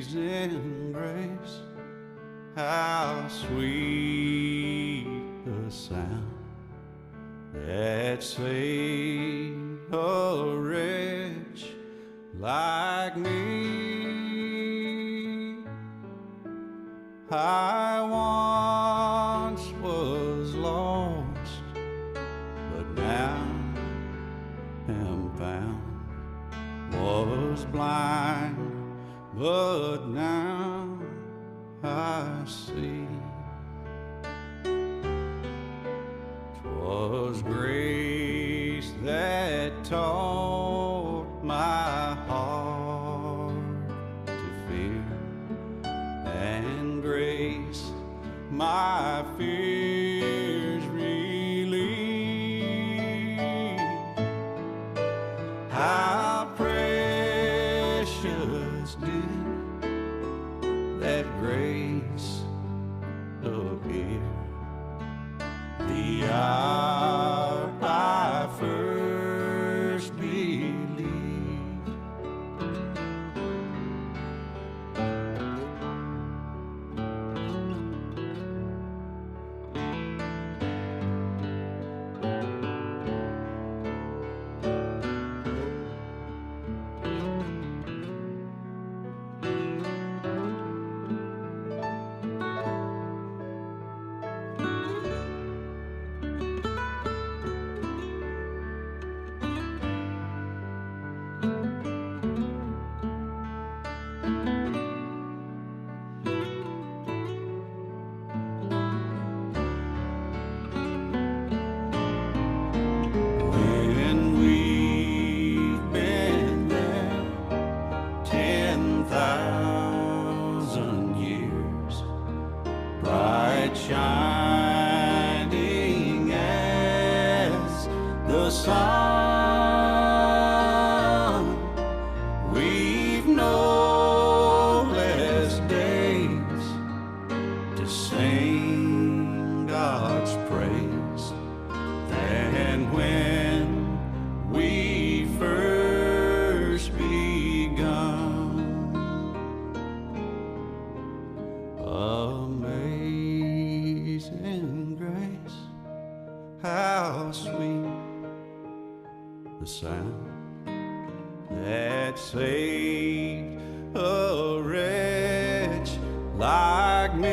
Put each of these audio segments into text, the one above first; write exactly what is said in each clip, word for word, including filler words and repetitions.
Amazing grace, how sweet the sound that saved a wretch like me. I once was lost, but now am found. Was blind, but now I see. 'Twas grace that taught my heart to fear, and grace my fears relieved. How precious did that grace appear, the hour I first believed. When we've been there ten thousand years, bright shining as the sun, we've no less days to sing God's praise than when we first begun. Amazing grace, how sweet the sound that saved a wretch like me.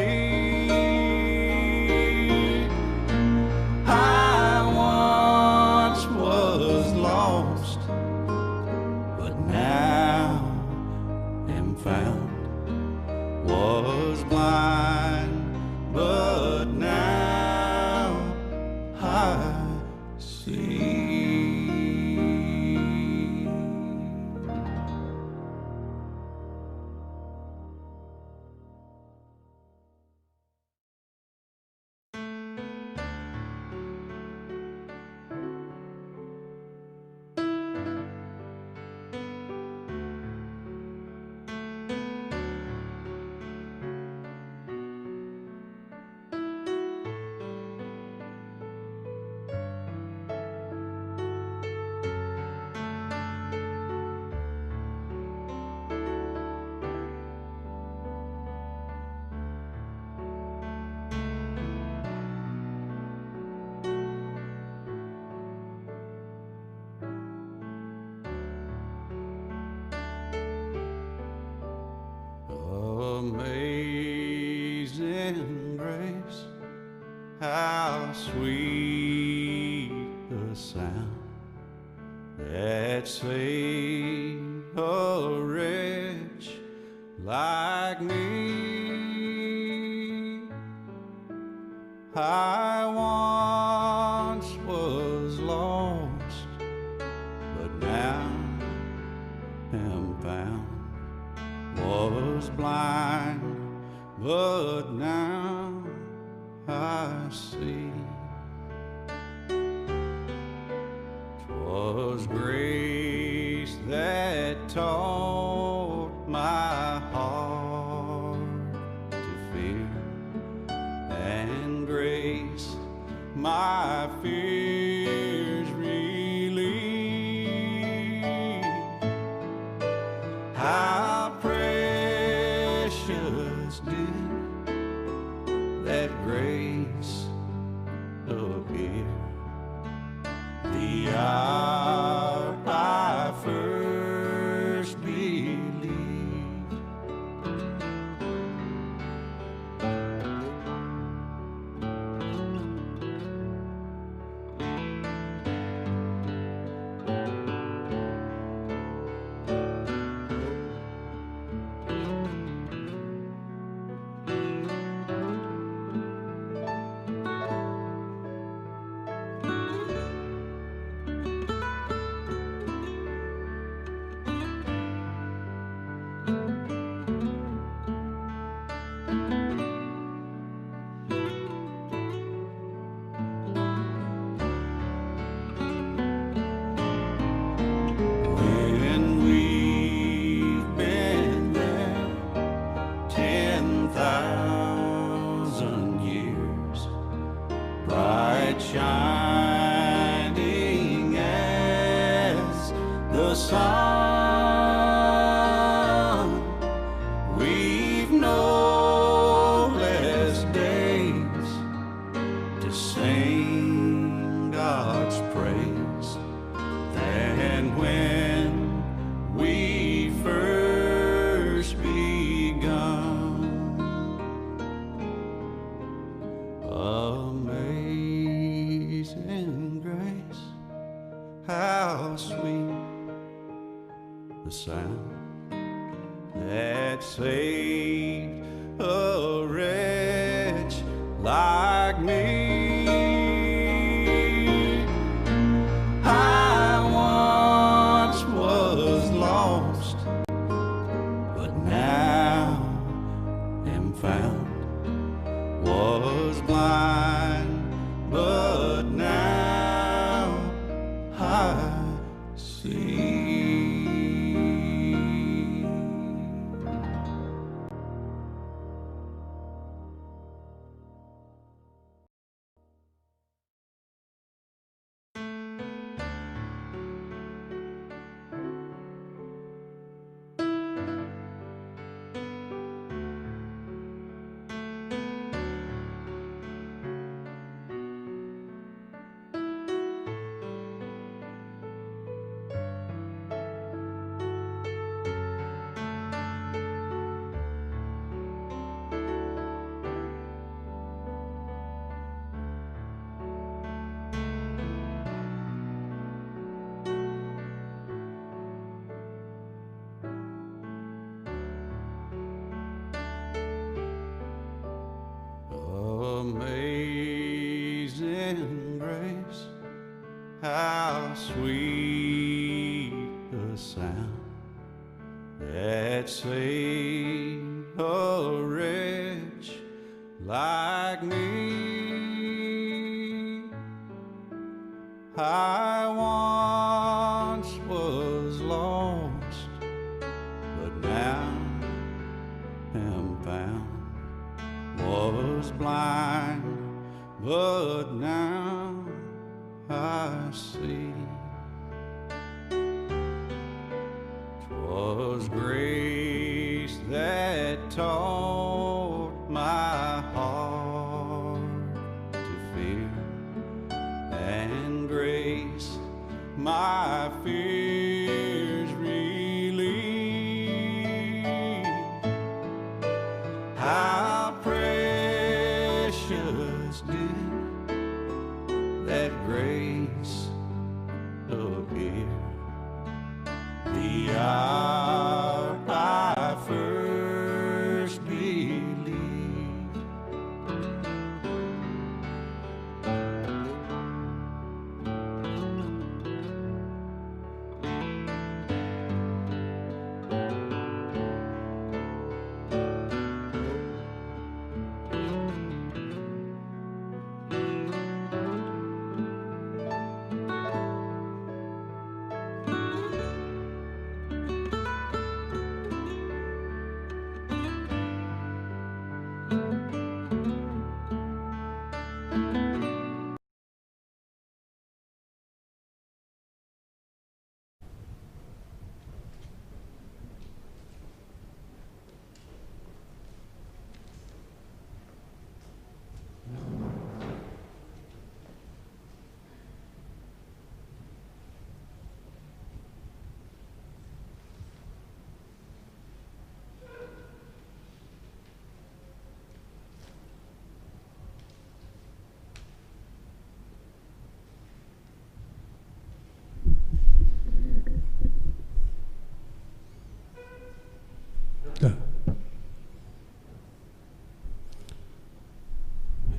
I once was lost, but now am found. Was blind, but now I see. Amazing grace, how sweet the sound that saved a wretch like me. I once was lost, but now am found. Was blind, but now I see. 'Twas grace that taught my heart to fear, and grace my fears relieved. How Son, we've no less days to sing God's praise than when we first begun. Amazing grace, how sweet the sound that saved a wretch like me. I once was lost, but now am found, was blind, but now I see. Amazing grace, how sweet the sound that saved a wretch like me. I once was lost, but now am found. Was blind, but now I see. 'Twas grace that taught my heart to fear, and grace my fears relieved. How precious did that grace appear, the hour I first believed.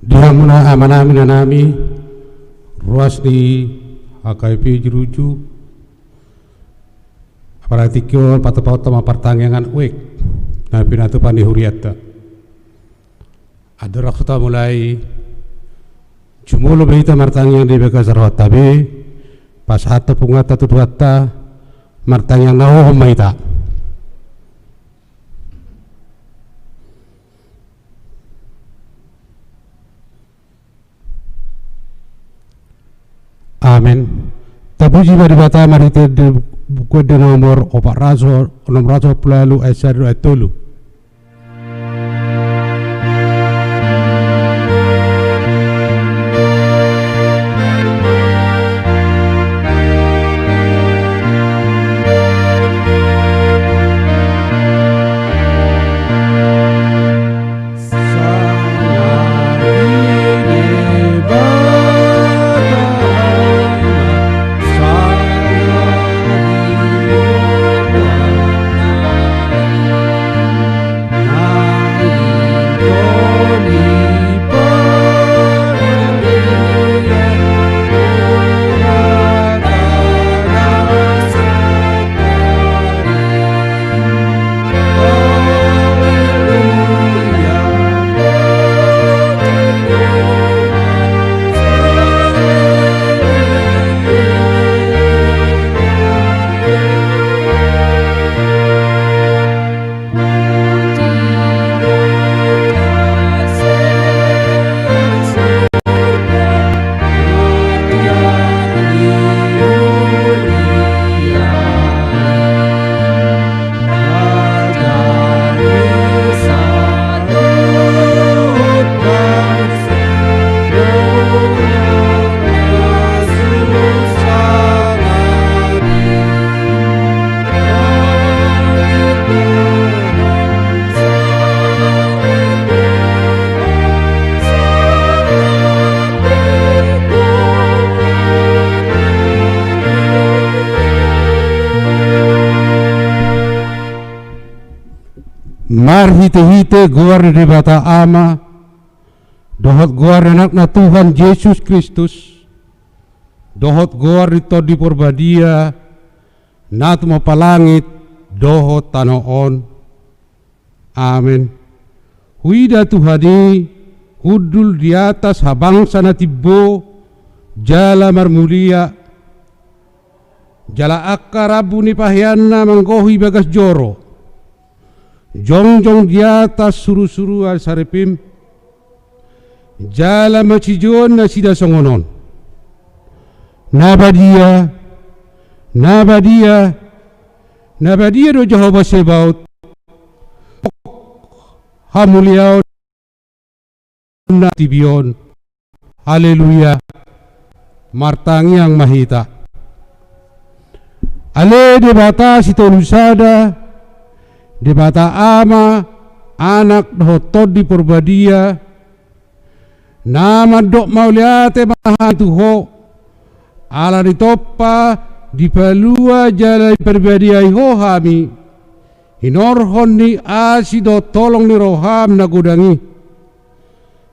Di hamuna amanami, inanami, ruas ni H K B P Jeruju, apala tingki on patupahon ma partangiangan wijk na pinatupa ni hurianta. Andorang so tamulai, jumolo ma hita martangiang di bagasan rohanta be, pasahathon punguanta tu Tuhanta, martangiang na hohom ma hita. Amen. Tapuji ma Debata marhite di Buku Ende nomor opat ratus, onom ratus opat pulu ualu, ayat sada, ayat tolu. Marhitehite goar ni Debata Ama, dohot goar ni Anakna Tuhan Jesus Kristus, dohot goar ni Tondi Porbadia, na tumompa langit dohot tano on. Amen. Huida Tuhan i hundul di atas habangsa na timbo jala marmulia, jala angka rambu ni paheanna manggohi bagas joro, jongjong di atas surusuruan saripim, jala masijouon nasida songon on: Na badia, na badia, na badia do Jahowa Zebaot, hamuliaon na tibi on. Haleluya. Martangiang ma hita. Ale Debata sitolu sada, Debata Ama, Anak dohot Tondi Porbadia, na mandok mauliate ma hami tu Ho, ala ni tompa dipalua jala diparibadiai Ho hami, hinorhon ni asi dohot holong ni roham na godang i.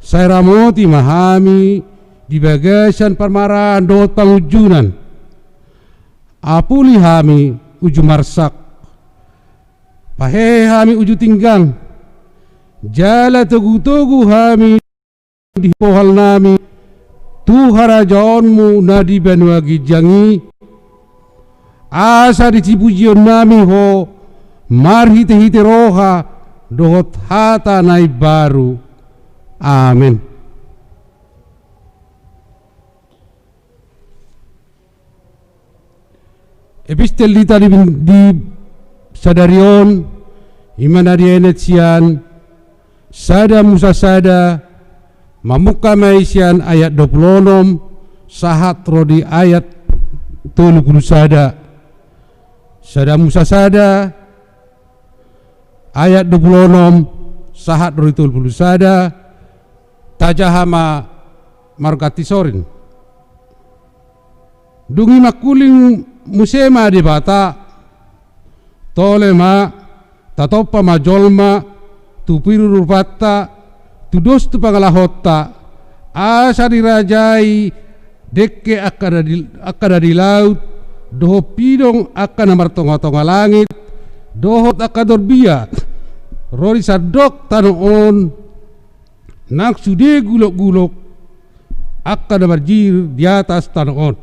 Sai ramoti ma hami di bagasan parmaraan dohot pangunjunan. Apuli hami uju marsak, pahehe hami uju tinggang, jala togutogu hami di pohalnami tu harajaonmu na di banua ginjang i, asa disipujionnami Ho marhitehite roha dohot hata na imbaru. Amen. Epistel di tadi di sadari on, i ma na dienet sian Sada Musa sada, mamungka ma i sian ayat dua pulu onom sahat ro di ayat tolu pulu sada. Sada Musa sada, ayat dua pulu onom sahat ro di tolu pulu sada, tajaha ma marganti sorin. Dung i mangkuling muse ma Debata, tole ma, tatompa ma jolma tu piru rupanta, tu dos tu pangalahonta, asa dirajai dengke angka na di, angka na di laut, dohot pidong angka na martongatonga langit, dohot angka dorbia ro di sandok tano on, nang sude gulokgulok angka na marjir di atas tano on.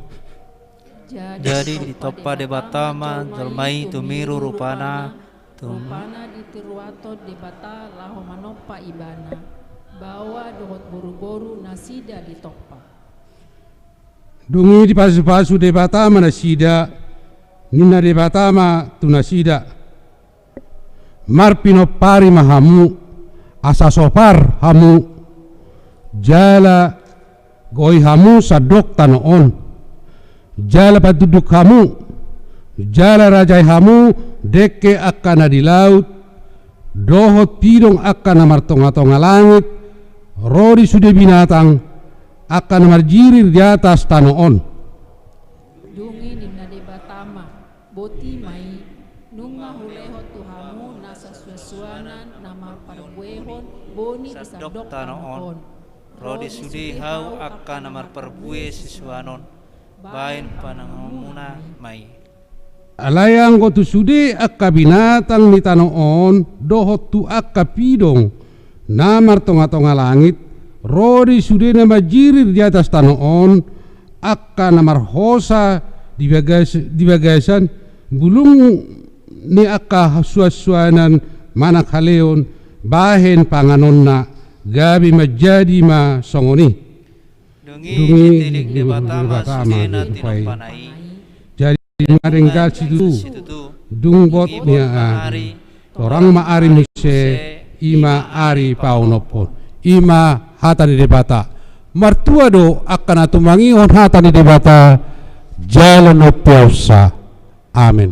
Jadi ditompa Debata ma jolma i tu piru rupana, tu rupana ditiruathon Debata laho manompa ibana, baoa dohot boruboru nasida ditompa. Dung i dipasupasu Debata ma nasida, Ninna Debata ma tu nasida: Marpinompari ma hamu, asa sopar hamu, jala goi hamu sandok tano on, jala patunduk hamu, jala rajai hamu dengke angka na di laut, dohot pidong angka na martonga-tonga langit, ro di sude binatang angka na marjirir di atas tano on. Dung i ninna Debata ma: Boti ma i, nunga hulehon tu hamu nasa suansuanan na marparbuehon boni di sandok tano on, ro di sude hau angka na marparbue sisuanon, baen pananganmuna ma i. Alai anggo tu sude angka binatang ni tano on dohot tu angka pidong na martonga-tonga langit, ro di sude na manjirir di atas tano on, angka na marhosa di bagas-, di bagasan bulung ni angka suansuanan manang haleon, bahen panganonna, gabe manjadi ma songon i. Dung i ditilik Debata ma sudena tinompana i. Jadi ma denggan situtu. Dung bot ni ari, torang ma ari muse, i ma ari paonomhon. I ma hata ni Debata. Martua do angka na tumangihon hata ni Debata jala na umpeausa. Amen.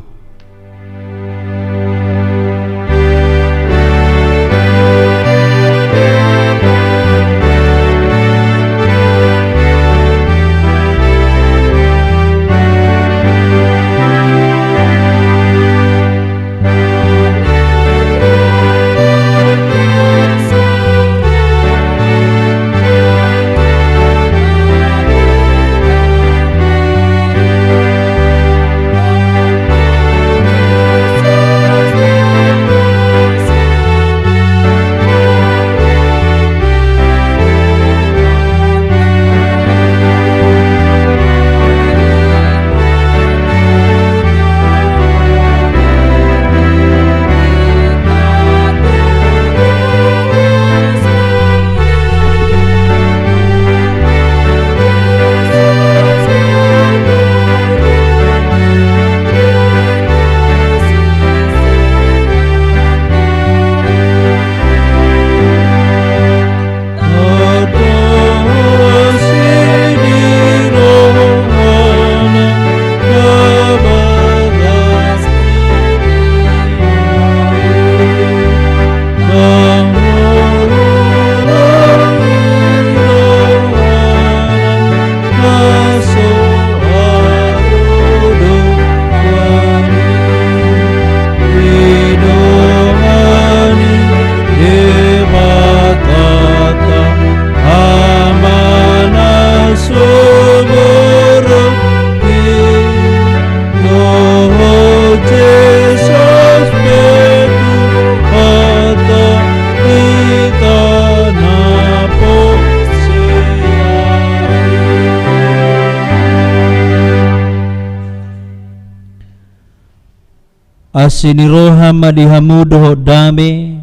Asi ni roha ma di hamu dohot dame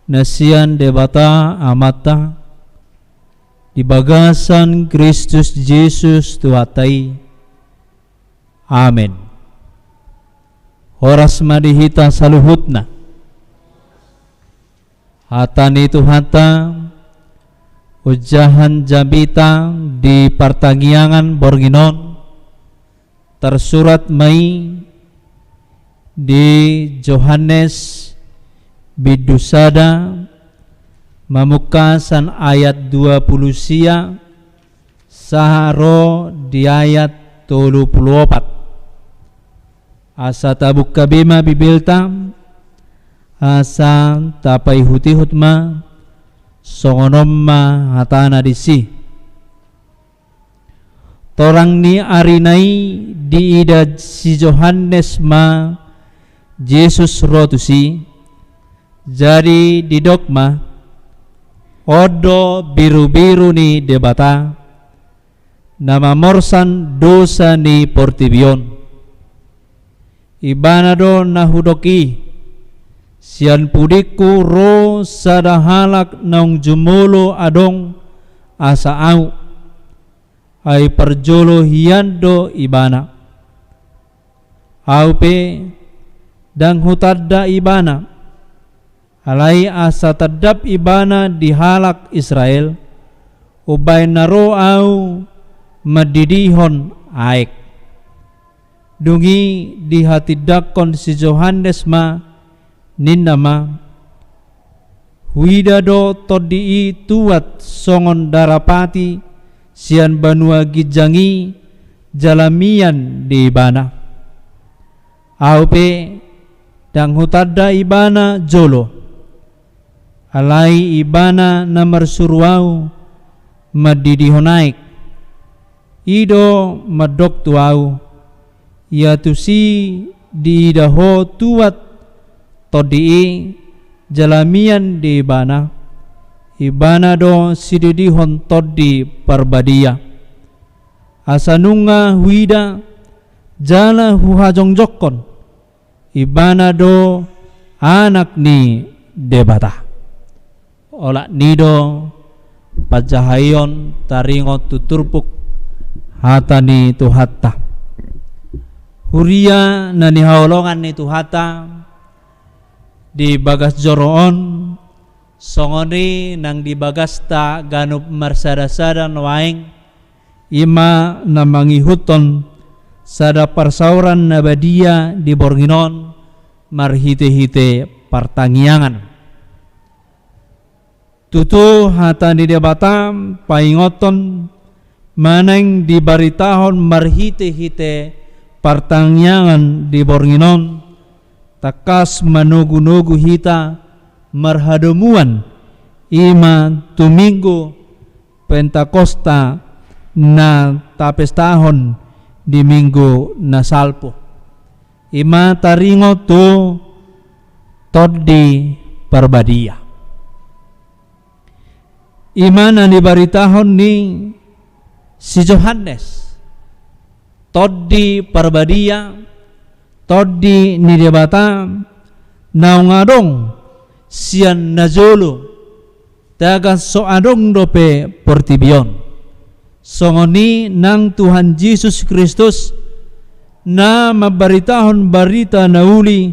na sian Debata Amanta di bagasan Kristus Jesus Tuhanta i. Amen. Horas ma di hita saluhutna. Hata ni Tuhanta, ojahan jamita di partangiangan borngin on, tarsurat ma i di Johannes bindu sada, mamungka sian ayat dua pulu sia, sahat ro di ayat tolu pulu opat. Asa tabuka be ma Bibelta, asa tapaihut-ihut ma, songon on ma hatana disi. Torang ni arina i diida si Johannes ma Jesus ro tusi, jadi didok ma: On do birubiru ni Debata, na mamorsan dosa ni portibi on. Ibana do na hudok i: Sian pudingku ro sada halak naung jumolo adong asa ahu, ai parjolo hian do ibana. Ahu pe ndang hutanda ibana, alai asa tandap ibana di halak Israel, umbahen na ro ahu mandidihon aek. Dung i dihatindangkon si Johannes ma, ninna ma: Huida do Tondi i tuat songon darapati sian banua ginjang i, jala mian di ibana. Ahu pe ndang hutanda ibana jolo, alai ibana na marsuru ahu mandidihon aek. I do mandok tu ahu: Ia tusi diida ho tuat Tondi i, jala mian di ibana, ibana do sididihon Tondi Parbadia. Asa nunga huida jala huhajongjongkon, ibana do Anak ni Debata. Olat ni do panjahaion taringot tu turpuk hata ni Tuhanta. Huria na hinaholongan ni Tuhanta, di bagas joro on, songon i nang di bagasta ganup marsada-sada nuaeng, i ma na mangihuthon sada parsaoran na badia di borngin on marhite-hite partangiangan. Tutu hata ni Debata paingothon manang dibaritahon marhite-hite partangiangan di borngin on, tangkas manogu-nogu hita marhadomuan, i ma tu Minggu Pentakosta na tapestahon di Minggu na salpu, i ma taringot tu Tondi Parbadia. I ma na nibaritahon ni si Johannes, Tondi Parbadia, Tondi ni Debata, naung adong sian na jolo, tagan so adong dope portibi on. Songon i nang Tuhan Jesus Kristus, na mambaritahon barita na uli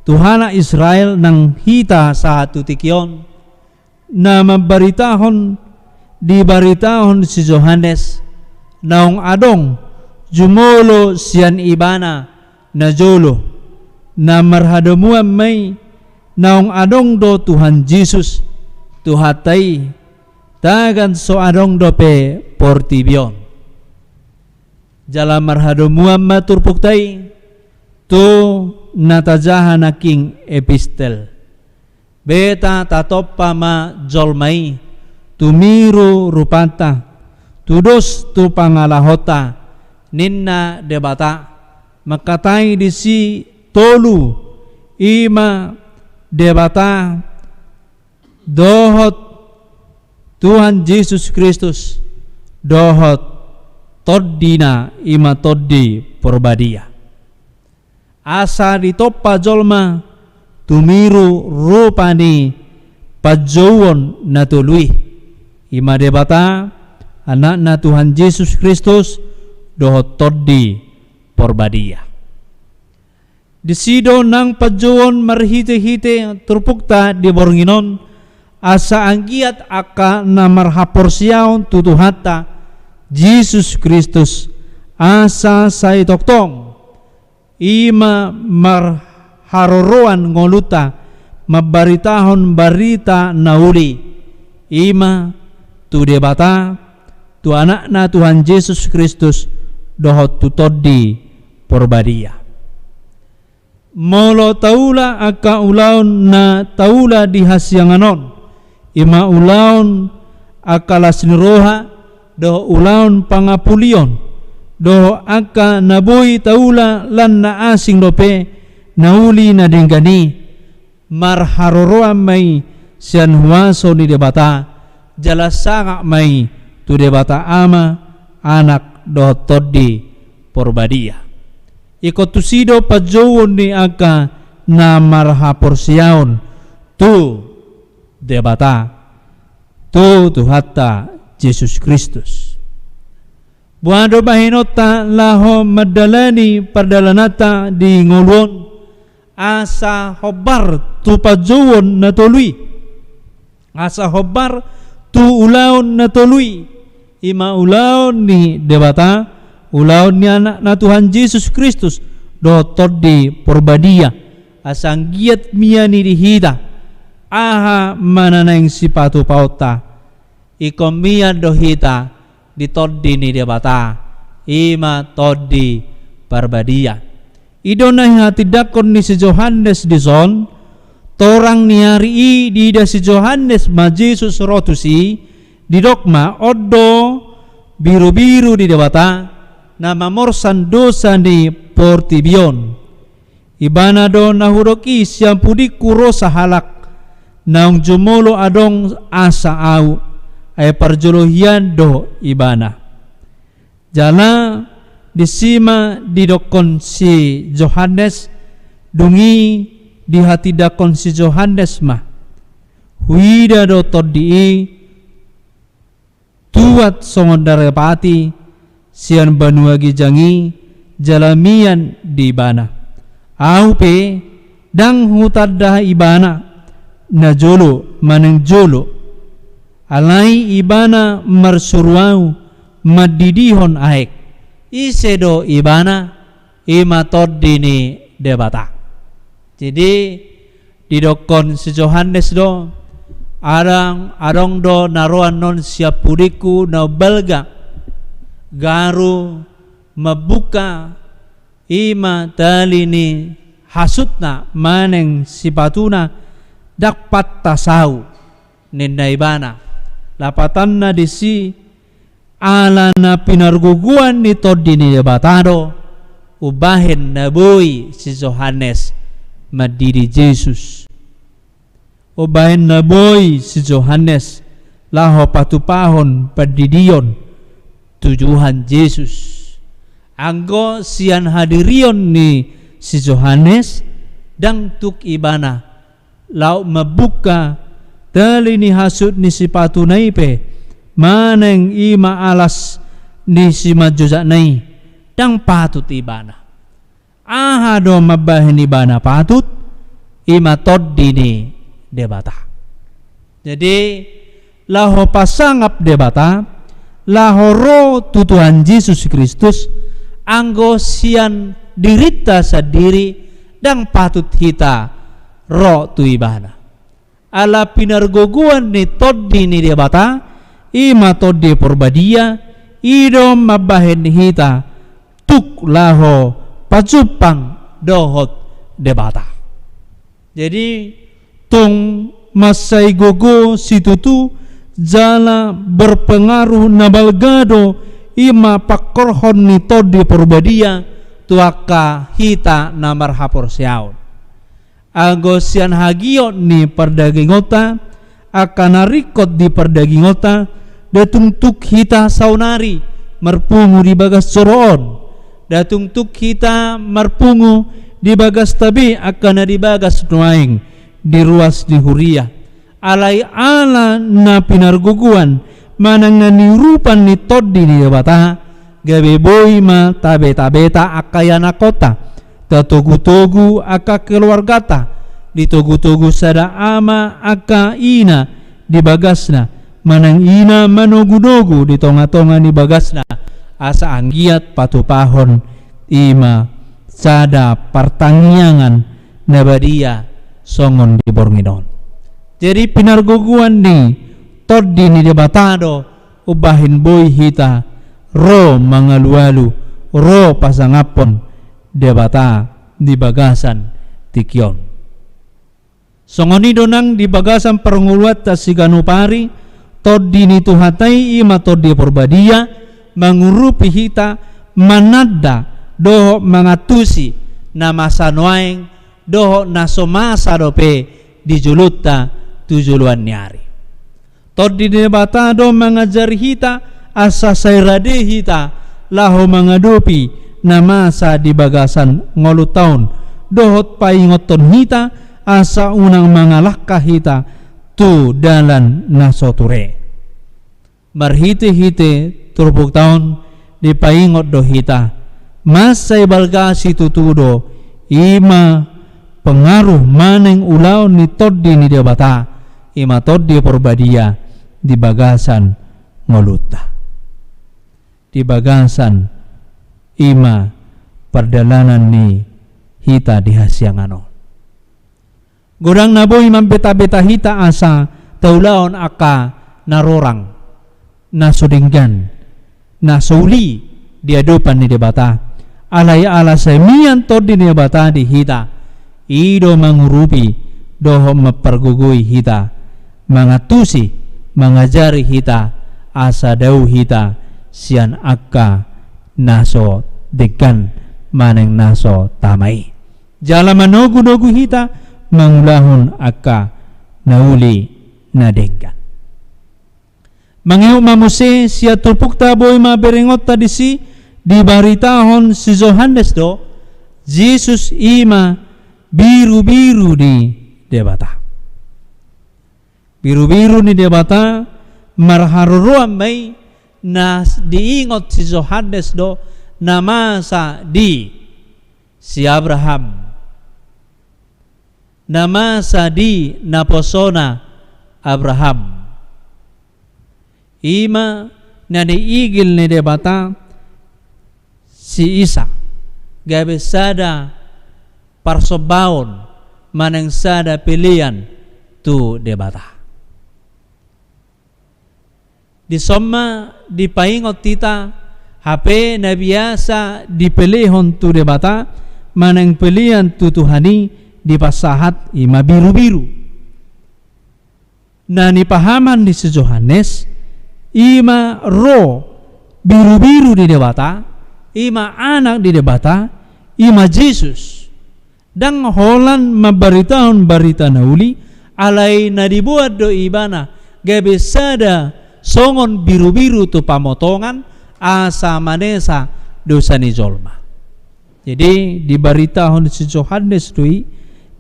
tu halak Israel nang hita sahat tu tingki on, na mambaritahon, dibaritahon si Johannes, naung adong jumolo sian ibana na jolo, na marhadomuan ma i, naung adong do Tuhan Jesus, Tuhanta i, tagan so adong dope portibi on. Jala marhadomuan ma turpukta i tu na tajaha nangkin epistel. Beta tatompa ma jolma i, tumiru rupanta, tudos tu pangalahonta, ninna Debata, mangkatai disi tolu, i ma Debata dohot Tuhan Jesus Kristus, dohot Tondina, i ma Tondi Porbadia. Asa ditompa jolma tumiru rupa ni panjouon na tolu i, i ma Debata, Anakna Tuhan Jesus Kristus, dohot Tondi Porbadia. Disi do nang panjouon marhite-hite turpukta di borngin on, asa anggiat angka na marhaporseaon tu Tuhanta Jesus Kristus, asa sai tongtong, i ma marharoroan ngolunta, mambaritahon barita na uli, i ma tu Debata, tu Anakna Tuhan Jesus Kristus, dohot tu Tondi Porbadia. Molo taula angka ulaon na taula di hasiangan on, i ma ulaon angka las ni roha, dohot ulaon pangapulion, dohot angka na boi taula lan na asing dope, na uli na denggan i, marharoroan ma i sian huaso ni Debata, jala sangap ma i tu Debata Ama, Anak dohot Tondi Porbadia. Ingkon tusi do panjouon ni angka na marhaporseaon tu Debata, tu Tuhanta Jesus Kristus. Boha do bahenonta laho mandalani pardalananta di ngolu on, asa hombar tu panjouon na tolu i, asa hombar tu ulaon na tolu i, i ma ulaon ni Debata, ulaon ni Anakna Tuhan Jesus Kristus, dohot Tondi Porbadia, asa anggiat mian i di hita aha ma na naeng sipatupaonta. Ingkon mian do hita di Tondi ni Debata, i ma Tondi Porbadia. I do na ihatindangkon ni si Johannes dison. Torang ni ari i diida si Johannes ma Jesus ro tusi, didok ma: On do birubiru ni Debata, na mamorsan dosa ni portibi on. Ibana do na hudok i: Sian pudingku ro sahalak, naung jumolo adong asa ahu, ai parjolo hian do ibana. Jala disi ma didokkon si Johannes, dung i dihatindangkon si Johannes ma: Huida do Tondi i, tuat songon darapati sian banua ginjang i, jala mian di ibana. Ahu pe ndang hutanda ibana na jolo manang jolo. Alai ibana marsuru ahu mandidihon aek. Ise do ibana? I ma Tondi ni Debata. Jadi, didokkon si Johannes do: Adong, adong do na ro annon sian pudingku na umbalga, garu mambuka, i ma tali ni hasutna manang sipatuna, ndang pantas ahu, ninna ibana. Lapatanna disi, ala na pinargogoan ni Tondi ni Debata do umbahen na boi si Johannes mandidi Jesus. Umbahen na boi si Johannes laho patupahon pandidion tu Tuhan Jesus. Anggo sian hadirion ni si Johannes, ndang tuk ibana laho mambuka tali ni hasut ni sipatuna i pe, manang i ma alas ni simanjojakna i, ndang patut ibana. Aha do mambahen ibana patut? I ma Tondi ni Debata. Jadi, laho pasangap Debata, laho ro tu Tuhan Jesus Kristus, anggo sian dirinta sandiri, ndang patut hita ro tu ibana. Ala pinargogoan ni Tondi ni Debata, i ma Tondi Porbadia, i do mambahen hita tuk laho pajumpang dohot Debata. Jadi, tung mansai gogo situtu jala berpengaruh na balga do i ma pangkorhon ni Tondi Porbadia tu angka hita na marhaporseaon. Anggo sian hagiot ni pardagingonta, angka na ringkot di pardagingonta, nda tung tuk hita saonari marpungu di bagas joro on, nda tung tuk hita marpungu di bagasta be angka na di bagas nuaeng di ruas ni huria. Alai ala na pinargogoan manang na niurupan ni Tondi ni Debata, gabe boi ma tabetabeta angka ianakhonta, tatogutogu angka keluargata, ditogutogu sada ama angka ina di bagasna, manang ina manogunogu di tongatonga ni bagasna, asa anggiat patupahon i ma sada partangiangan na badia songon di borngin on. Jadi pinargogoan ni Tondi ni Debata do umbahen boi hita ro mangalualu, ro pasangaphon Debata di bagasan tingki on. Songon i do nang di bagasan parngoluanta siganup ari, Tondi ni Tuhanta i, i ma Tondi Porbadia, mangurupi hita, mananda dohot mangantusi na masa nuaeng dohot na so masa dope di jolonta tu joloan ni ari. Tondi ni Debata do mangajari hita, asa sai rade hita laho mangadopi na masa di bagasan ngolunta on, dohot paingothon hita, asa unang mangalangka hita tu dalan na so ture. Marhitehite turpukta on, Dipaingot do hita, mansai balga situtu do, i ma pengaruh manang ulaon ni Tondi ni Debata, i ma Tondi Parbadia di bagasan ngolunta. Di bagasan i ma pardalanan ni hita di hasiangan on. Godang na boi mambeta-beta hita asa taulahon angka na rorang, na so denggan, na so uli di adopan ni Debata. Alai ala sai mian Tondi ni Debata di hita, i do mangurupi dohot mampargogoi hita, mangantusi, mangajari hita, asa dao hita sian angka na so denggan manang na so tama i. Jala manogu-nogu hita mangulahon angka na uli na denggan. Mangihut ma muse sian turpukta, boi ma berengonta disi, dibaritahon si Johannes do, Jesus i ma birubiru ni Debata. Birubiru ni Debata marharoroan ma i, na diingot si Johannes do na masa di si Abraham, na masa di naposona Abraham. I ma na niigil ni Debata si Isak gabe sada parsombaon manang sada pelean tu Debata. Dison ma dipaingot hita, hape na biasa dipelehon tu Debata manang pelean tu Tuhan i dipasahat, i ma birubiru. Na nipahaman ni si Johannes, i ma ro birubiru ni Debata, i ma Anak ni Debata, i ma Jesus. Ndang holan mambaritahon barita na uli, alai na diboan do ibana gabe sada songon birubiru tu pamotongan, asa manesa dosa ni jolma. Jadi, dibaritahon si Johannes do i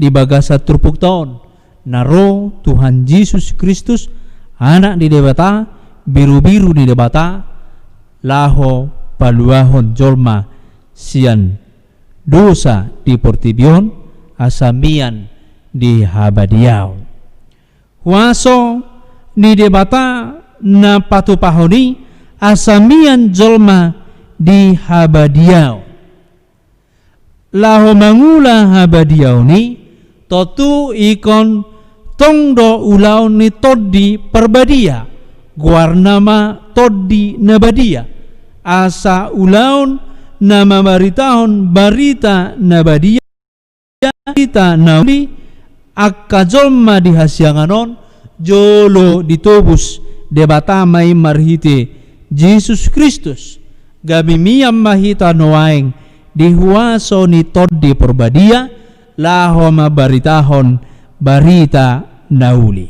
di bagasan turpukta on, na ro Tuhan Jesus Kristus, Anak ni Debata, birubiru ni Debata, laho paluahon jolma sian dosa di portibi on, asa mian di habadiaon. Huaso ni Debata na patupahon i, asa mian jolma di habadiaon. Laho mangula habadiaon i, tontu ingkon tong do ulaon ni Tondi Parbadia, goarna ma Tondi na Badia. Asa ulaon na mambaritahon barita na badia, barita na uli, angka jolma di hasiangan on, jolo ditobus Debata ma i marhite Jesus Kristus. Gabe mian ma hita nuaeng di huaso ni Tondi Parbadia, laho mambaritahon barita na uli.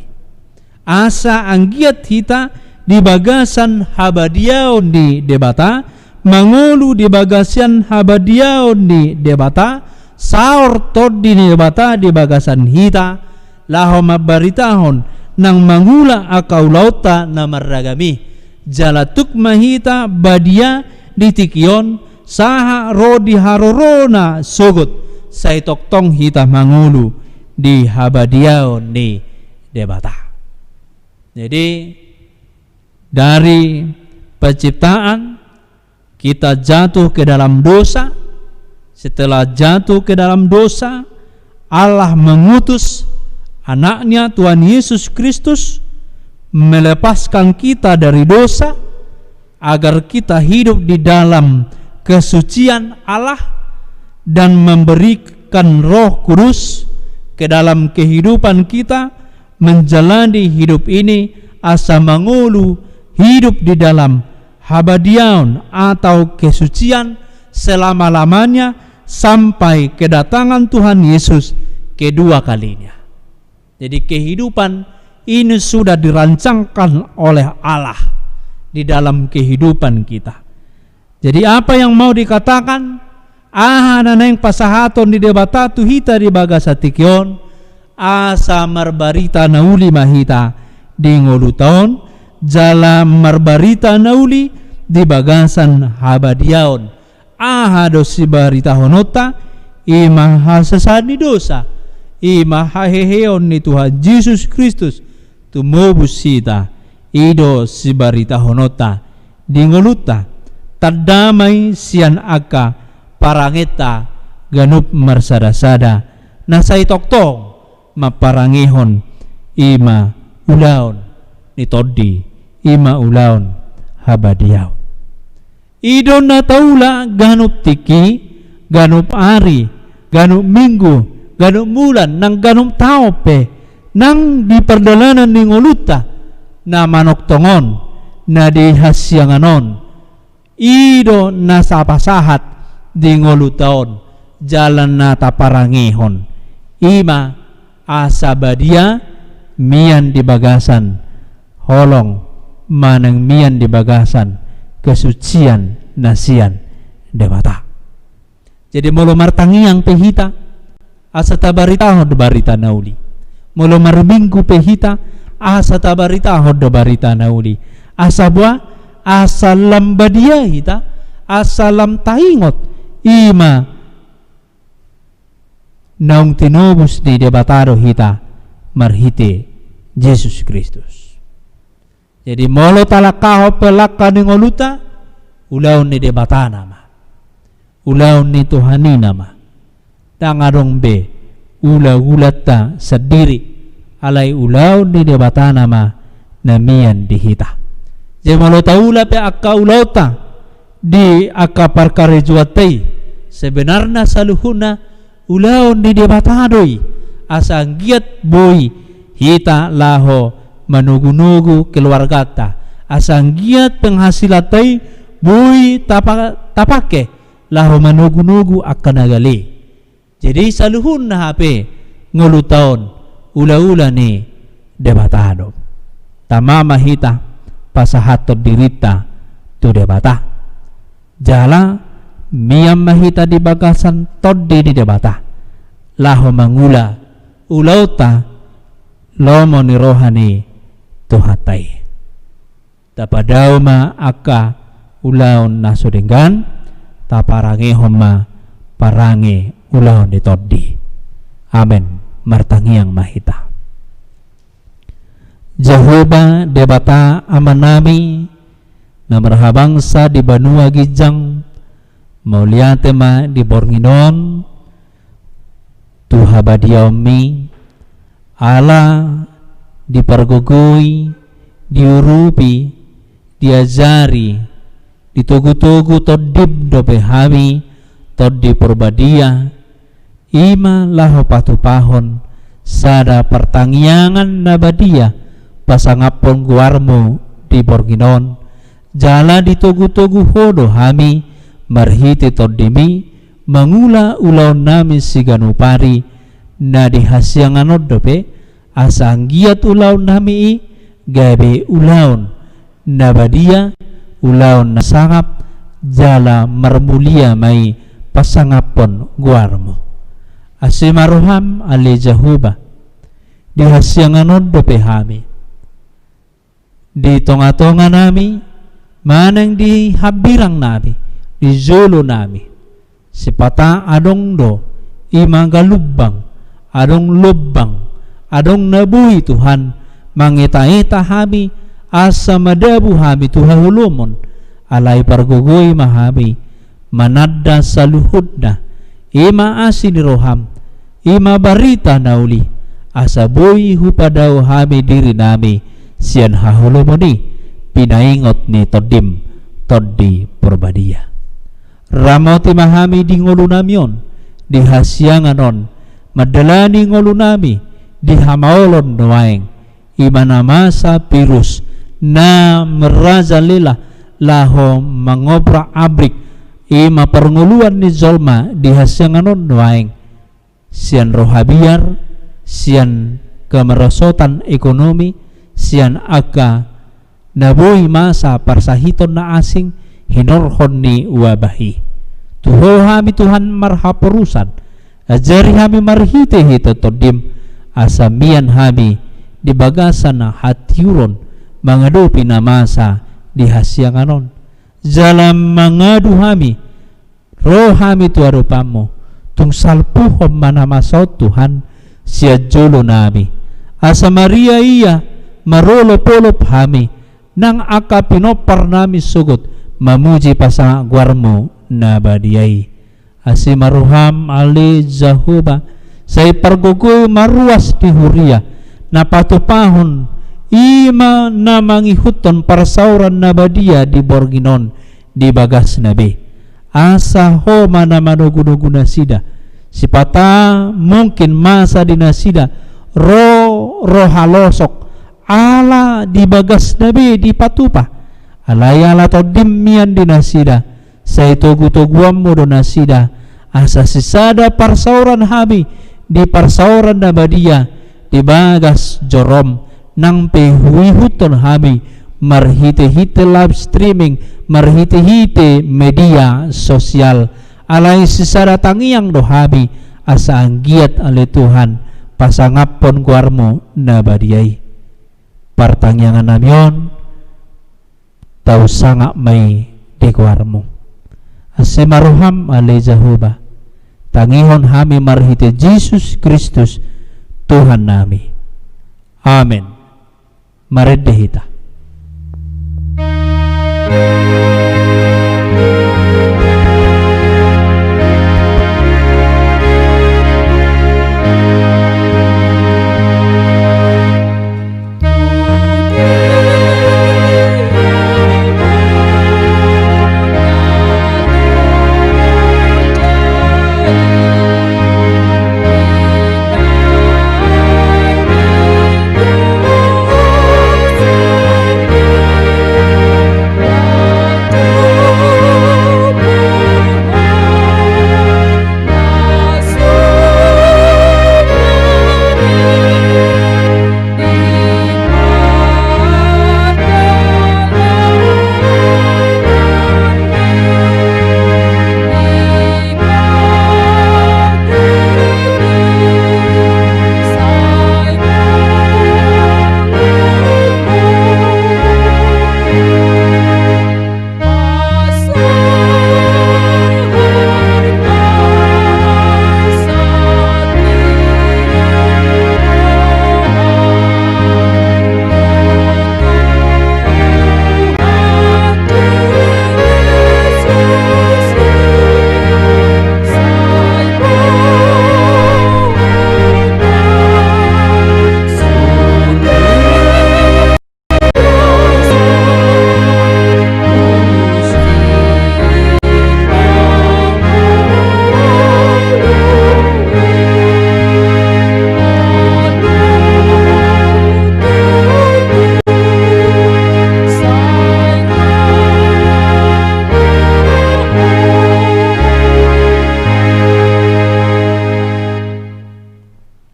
Asa anggiat hita di bagasan habadiaon ni Debata, mangolu di bagasan habadiaon ni Debata, saor Tondi ni Debata di bagasan hita, laho mambaritahon nang mangula angka ulaonta na marragam i. Jala tuk ma hita badia di tingki on, sahat ro di haroro na sogot, sai tongtong hita mangolu di habadiaon ni Debata. Jadi, dari penciptaan kita jatuh ke dalam dosa. Setelah jatuh ke dalam dosa, Allah mengutus Anak-Nya, Tuhan Yesus Kristus, melepaskan kita dari dosa, agar kita hidup di dalam kesucian Allah dan memberikan Roh Kudus ke dalam kehidupan kita, menjalani hidup ini asa mangolu hidup di dalam habadiaon atau kesucian selama-lamanya sampai kedatangan Tuhan Yesus kedua kalinya. Jadi, kehidupan ini sudah dirancangkan oleh Allah di dalam kehidupan kita. Jadi, apa yang mau dikatakan, aha na naeng pasahaton ni Debata tu hita di bagasan tingki on, asa marbarita na uli ma hita di ngolunta on, jala marbarita na uli di bagasan habadiaon. Aha do sibaritahononta? I ma hasasahan ni dosa, i ma haheheon ni Tuhan Jesus Kristus, tumobus hita. I do sibaritahononta di ngolunta. Tanda ma i sian angka parangenta ganup marsadasada, na sai tongtong mamparangehon, i ma ulaon ni Tondi, i ma ulaon habadiaon. I do na taula ganup tingki, ganup ari, ganup minggu, ganup bulan, nang ganup taon pe, nang di pardalanan ni ngolunta, na manongtong on, na di hasiangan on, i do na sapasahat di ngolunta on, jala na taparangehon. I ma asa badia mian di bagasan holong, manang mian di bagasan kesucian na sian Debata. Jadi molo martangiang pe hita, asa tabaritahon do barita na uli. Molo marminggu pe hita, asa tabaritahon do barita na uli. Asa boha? Asa lam badia hita, asa lam taingot, i ma naung tinobus ni Debata do hita marhite Jesus Kristus. Jadi molo talangkahon pe langka ni ngolunta, ulaon ni Debata nama, ulaon ni Tuhan i nama. Ndang adong be ulaulanta sandiri, alai ulaon ni Debata nama na mian di hita. Jadi molo taula pe angka ulaonta di angka parkarejoanta i, sebenarna saluhutna ulaon ni Debata do i, asa anggiat boi hita laho manogunogu keluarganta, asa anggiat penghasilanta i boi tapa-, tapangke laho manogunogu angka na gale. Jadi saluhutna hape ngolunta on ulaula ni Debata do. Tama ma hita pasahathon dirinta tu Debata. Jala mian ma hita di bagasan Tondi ni Debata, laho mangula ulaonta lomo ni roha ni Tuhanta i. Tapadao ma angka ulaon na so denggan, taparangehon ma parange ulaon ni Tondi. Amen. Martangiang ma hita. Jahowa Debata Amanami, na marhabangsa di banua ginjang, mauliate ma di borngin on tu habadiaonmi, ala dipargogoi, diurupi, diajari, ditogutogu Tondim dope hami, Tondi Porbadia, i ma laho patupahon sada partangiangan na badia pasangaphon goarmu di borngin on, jala ditogutogu Ho do hami marhite Tondimi mangula ulaonnami siganup ari na di hasiangan on dope, asa anggiat ulaonnami i gabe ulaon na badia, ulaon na sangap, jala marmulia ma i pasangaphon goarmu. Asi ma roham ale Jahowa, di hasiangan on dope hami, di tongatonganami, manang di hambirangnami, di jolonami. Sipata adong do i ma galumbang, adong lombang, adong na boi Tuhan mangetaeta hami, asa madabu hami tu haholomon, alai pargogoi ma hami mananda saluhutna, i ma asi ni roham, i ma barita na uli, asa boi hupadao hami dirinami sian haholomon i, pinaingot ni Tondim, Tondi Porbadia. Ramoti ma hami di ngolunami on, di hasiangan on, mandalani ngolunami di hamaolon nuaeng, i ma na masa virus na merajalela laho mangobrak abrik, i ma parngoluan ni jolma di hasiangan on nuaeng, sian roha biar, sian kemerosotan ekonomi, sian angka na boi masa parsahiton na asing hinorhon ni wabah i. Tu Ho hami Tuhan marhaporusan, ajari hami marhitehite Tondim, asa mian hami di bagasan hatiuron mangadopi na masa di hasiangan on. jala mangadu hami, ro hami tu adopanmu, tung salpuhon ma na masa on Tuhan, sian jolo nami. Asa Maria ia, marolopolop hami, nang angka pinompar nami sogot, mamuji pasangap goarmu na badia i. Asi ma roham ale Jahowa, sai pargogoi ma ruas ni huria, na patupahon i ma na mangihuthon parsaoran na badia di borngin on di bagasna be. Asa ho ma na manogunogu nasida, sipata mungkin masa di nasida ro, ro halosok, ala di bagasna be dipatupa. Alai ala tondim mian di nasida, sai togutoguonmu do nasida, asa sisada parsaoran hami di parsaoran na badia di bagas jorom, nang pe huihuthon hami marhitehite live streaming, marhitehite media sosial. Alai sisada tangiang do hami, asa anggiat ale Tuhan, pasangaphon goarmu na badia i. Partangiangan nami on, tau sangap ma i di goarmu. Asi ma roham ale Jahowa, tangihon hami marhite Jesus Kristus, Tuhan nami. Amen. Marende hita.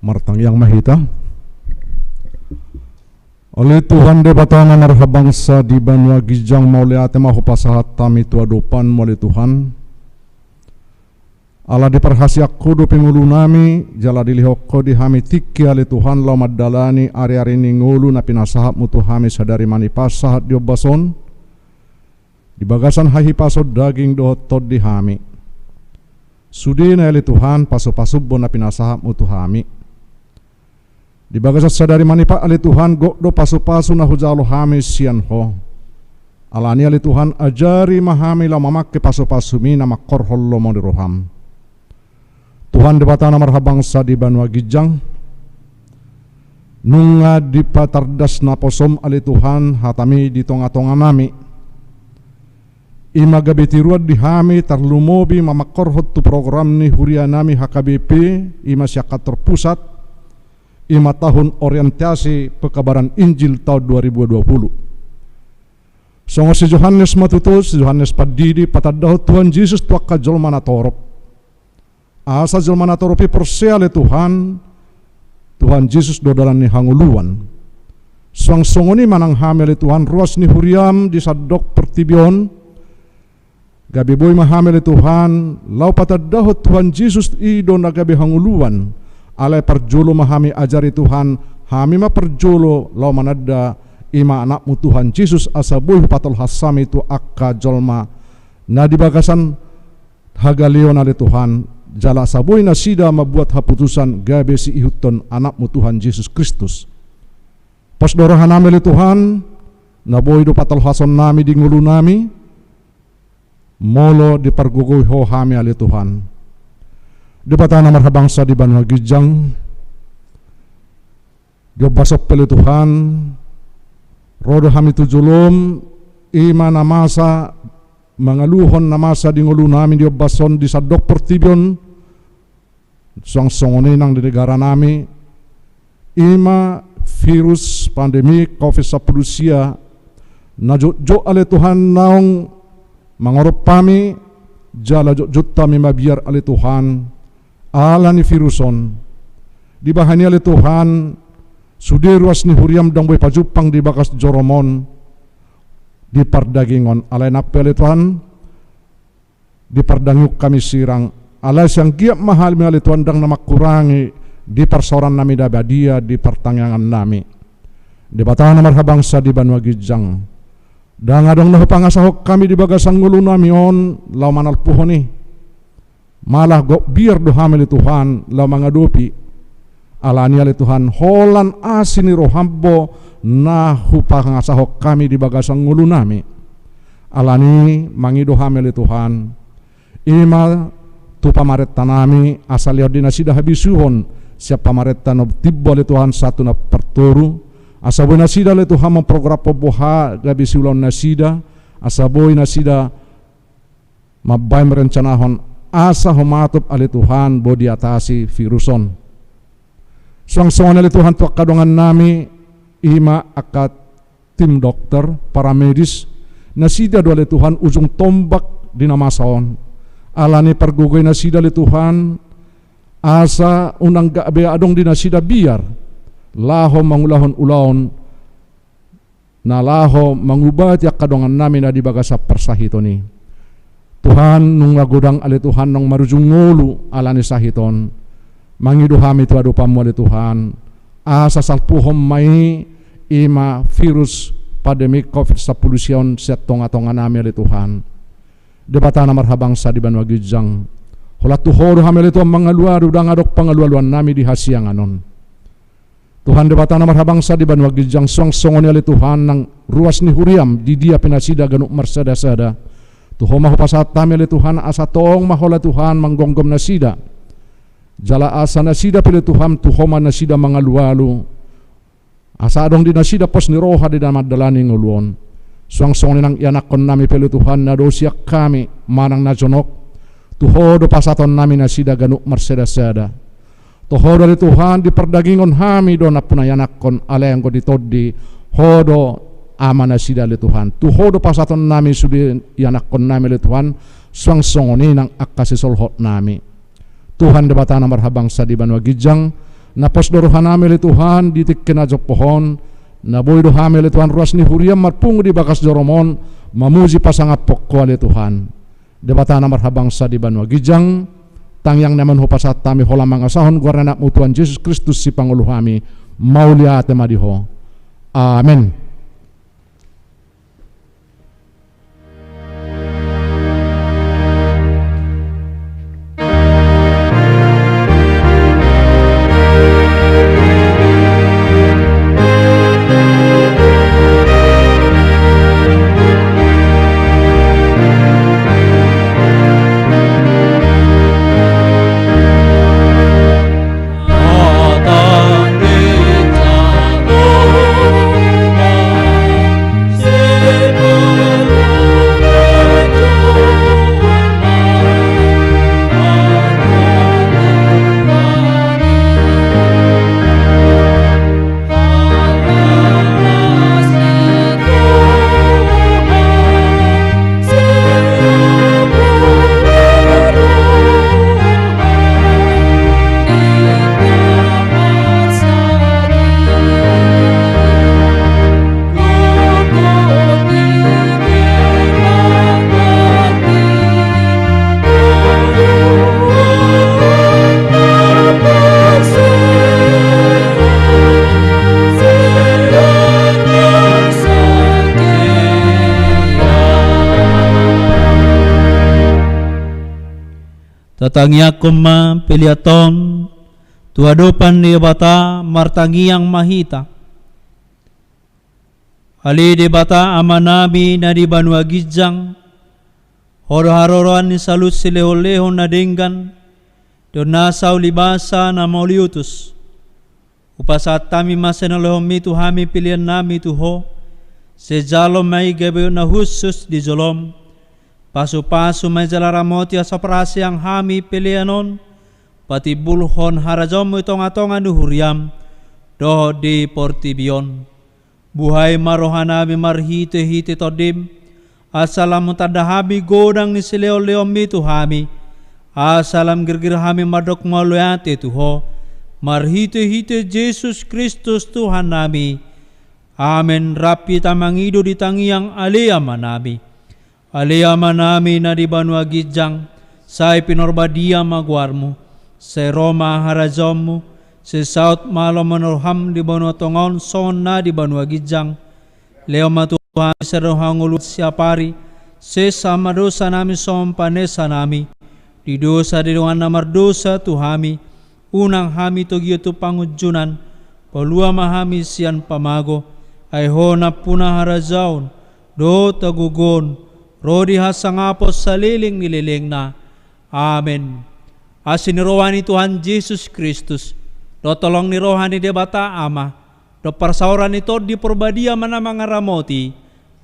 Martangiang ma hita. Ale Tuhan Debata na marhabangsa di banua ginjang, mauliate ma hupasahat hami tu adopanmu ale Tuhan. Ala diparhasiat Ho dope ngolunami, jala dilehon Ho di hami tingki ale Tuhan laho mandalani ariari ni ngolu na pinasahatmu tu hami sadari manipat sahat di ombas on, di bagasan hahipason daging dohot tondi hami. Sudena ale Tuhan pasupasum do na pinasahatmu tu hami. Di bagasan sadari manipat ale Tuhan, gok do pasupasu na hujalo hami sian Ho. Alani ale Tuhan, ajari ma hami laho mamangke pasupasumi na mangkorhon lomo ni roham. Tuhan Debata na marhabangsa di banua ginjang, nunga dipatardas naposom ale Tuhan hatami di tongatonganami. I ma gabe tiruan di hami tarlumobi mamangkorhon tu program ni hurianami H K B P, i ma sian kantor pusat, i ma tahun orientasi pekabaran Injil tahun dua ribu dua puluh. Songon si Johannes ma tutu, si Johannes Pandidi, patandahon Tuhan Jesus tu angka jolma na torop. Asa jolma na torop i porsea ale Tuhan, Tuhan Jesus do dalan ni hangoluan. Suang songon i ma nang hami ale Tuhan, ruas ni huriam di sandok portibi on, gabe boi ma hami ale Tuhan laho patandahon Tuhan Jesus i do na gabe hangoluan. Alai parjolo ma hami, ajari Tuhan, hami ma parjolo laho mananda i ma Anakmu Tuhan Jesus, asa boi hupatolhas hami tu angka jolma na di bagasan hagaleon ale Tuhan, jala asa boi nasida mambuat haputusan gabe siihuthon Anakmu Tuhan Jesus Kristus. Pos do rohanami ale Tuhan, na boi do patolhasonnami di ngolunami, molo dipargogoi Ho hami ale Tuhan. Debata na marhabangsa di banua ginjang, di ombas on pe ale Tuhan, ro do hami tu jolom, i ma na masa mangaluhon na masa di ngolunami di ombas on di sandok portibi on, suang songon i nang di negaranami, i ma virus pandemi covid sampulu sia, na jotjot ale Tuhan naung mangorop hami, jala jotjot hami mabiar ale Tuhan, ala ni virus on. Dibahen i ale Tuhan, sude ruas ni huriam ndang boi pajumpang di bagas jorom on, di pardagingon. Alai nang pe ale Tuhan, di pardagingon hami sirang. Alai sai anggiat ma hami ale Tuhan ndang na mangkurangi di parsaorannami na badia, di partangiangannami. Debata na marhabangsa di banua ginjang, ndang adong na hupangasahon hami di bagasan ngolunami on laho manalpuhon i. Malah gok biar do hami ale Tuhan laho mangadopi. Alani ale Tuhan, holan asi ni roham do na hupangasahon hami di bagasan ngolunami. Alani mangido hami ale Tuhan, i ma tu pamarentanami, asa lehon di nasida habisuhon sian pamarenta na timbo ale Tuhan sahat tu na partoru, asa boi nasida ale Tuhan mamprogram pamboha gabe siulaon nasida, asa boi nasida mambahen merencanahon asa humatop ale Tuhan boi diatasi virus on. Suang songon i ale Tuhan tu angka dongannami, i ma angka tim dokter, paramedis, nasida do ale Tuhan ujung tombak di na masa on. Alani pargogoi nasida ale Tuhan, asa unang gabe adong di nasida biar laho mangulahon ulaon na laho mangubati angka dongannami na di bagasan parsahiton i. Tuhan, nunga godang ale Tuhan naung marujung ngolu ala ni sahit on. Mangido hami tu adopanmu ale Tuhan, asa salpuhon ma i, i ma virus pandemi covid sampulu sia on sian tongatonganami ale Tuhan. Debata na marhabangsa di banua ginjang, holan tu Ho do hami ale Tuhan mangalualu, ndang adong pangalualuannami di hasiangan on. Tuhan Debata na marhabangsa di banua ginjang, suang songon i ale Tuhan nang ruas ni huriam di dia pe nasida ganup marsadasada. Tu Ho ma hupasahat hami ale Tuhan, asa tong ma Ho ale Tuhan manggomgom nasida. Jala asa nasida pe ale Tuhan tu Ho ma nasida mangalualu. Asa adong di nasida pos ni roha di na mandalani ngolu on. Suang songon i nang ianakkonnami pe ale Tuhan na dao sian hami manang na jonok. Tu Ho do pasahatonnami nasida ganup marsadasada. Tu Ho do ale Tuhan di pardagingon hami do nampuna ianakkon, alai anggo di tondi Ho do ama nasida ale Tuhan. Tu Ho do pasahatonnami sude ianakkonnami ale Tuhan, suang songon i nang angka sisolhotnami. Tuhan Debata na marhabangsa di banua ginjang, na pos do rohanami ale Tuhan di tingki na jompo on, na boi do hami ale Tuhan ruas ni huriam marpungu di bagas jorom on, mamuji pasangaphon Ho ale Tuhan. Debata na marhabangsa di banua ginjang, tangiangnami on hupasahat hami holan mangasahon goar ni Anakmu Tuhan Jesus Kristus sipangolu hami, mauliate ma di Ho. Amen. Tatangiangkon ma pelean on tu adopan ni Debata. Martangiang ma hita. Ale Debata Amanami na di banua ginjang, Ho do haroroan ni saluhut silehonlehon na denggan dohot nasa ulibasa na mauliutus. Hupasahat hami ma sian na nilehonmi tu hami peleannami tu Ho. Sai jalo ma i gabe na hushus di jolom. Pasupasu ma i jala ramoti asa parhaseang hami pelean on patimbulhon harajaonmu di tongatonga ni huriam dohot di portibi on. Buhai ma rohanami marhitehite Tondim, asa lam tanda hami godang ni silehonlehonmi tu hami, asa lam girgir hami mandok mauliate tu Ho, marhitehite Jesus Kristus Tuhannami. Amen. Rap hita mangido di tangiang Ale Amanami. Ale Amanami na di banua ginjang, sai pinarbadia ma goarmu, sai ro ma harajaonmu, sai saut ma lomo ni roham di banua tonga on songon na di banua ginjang. Lehon ma tu hami sadari on hangoluan siapari, sesa ma dosanami songon panesanami di dosa ni dongan na mardosa tu hami, unang hami togihon tu pangunjunan, palua ma hami sian pamago, ai Ho nampuna harajaon, dohot hagogoon, ro di hasangapon saleleng ni lelengna. Amen. Asi ni roha ni Tuhan Jesus Kristus, dohot holong ni roha ni Debata Ama, dohot parsaoran ni Tondi Parbadia ma na mangaramoti,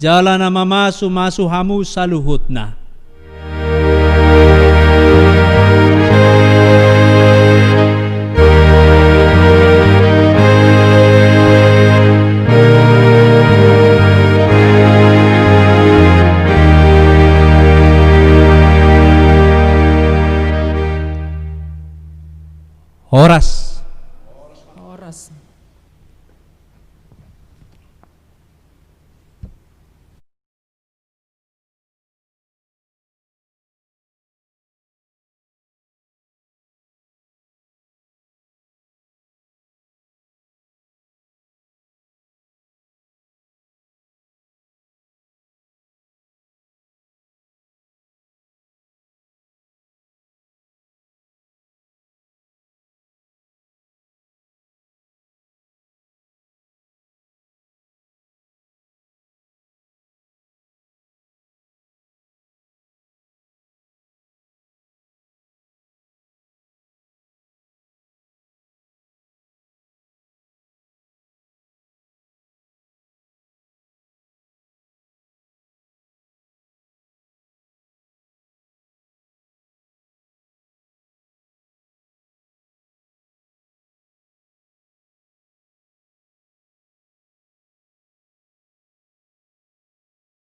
jala na mamasumasu hamu saluhutna. Horas. Horas.